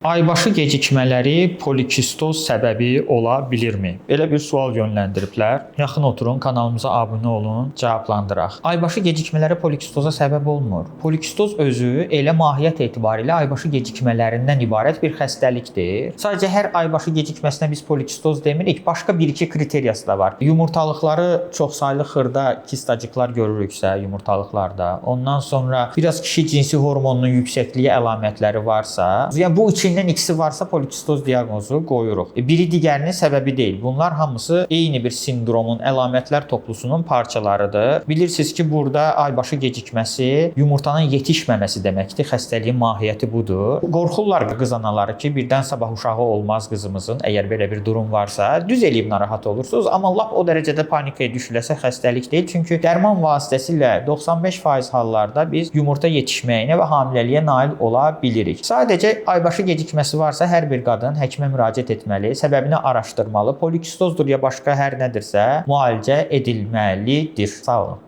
Aybaşı gecikmələri polikistoz səbəbi ola bilirmi? Belə bir sual yönləndiriblər. Yaxın oturun, kanalımıza abunə olun, cavablandıraq. Aybaşı gecikmələri polikistoza səbəb olmur. Polikistoz özü elə mahiyyət etibarilə aybaşı gecikmələrindən ibarət bir xəstəlikdir. Sadəcə hər aybaşı gecikməsinə biz polikistoz demirik. Başqa bir-iki kriteriyası da var. Yumurtalıqları çoxsaylı xırda kistacıqlar görürüksə yumurtalıqlarda, ondan sonra biraz kişi cinsi hormonunun yüksəkliyi əlamətləri varsa, yəni bu üçündən ikisi varsa polikistoz diaqnozu qoyuruq. Biri digərinin səbəbi deyil. Bunlar hamısı eyni bir sindromun əlamətlər toplusunun parçalarıdır. Bilirsiniz ki, burada aybaşı gecikməsi yumurtanın yetişməməsi deməkdir. Xəstəliyin mahiyyəti budur. Qorxurlar qız anaları ki, birdən sabah uşağı olmaz qızımızın, əgər belə bir durum varsa, düz eləyib narahat olursunuz, amma lap o dərəcədə panikaya düşüləsə xəstəlik deyil. Çünki dərman vasitəsilə 95% hallarda biz yumurta yetişməyinə və hamiləliyə nail ola bilirik. Sadəcə aybaşı gecikməsi varsa hər bir qadın həkimə müraciət etməli, səbəbini araşdırmalı. Polikistozdur ya başqa hər nədirsə müalicə edilməlidir. Sağ olun.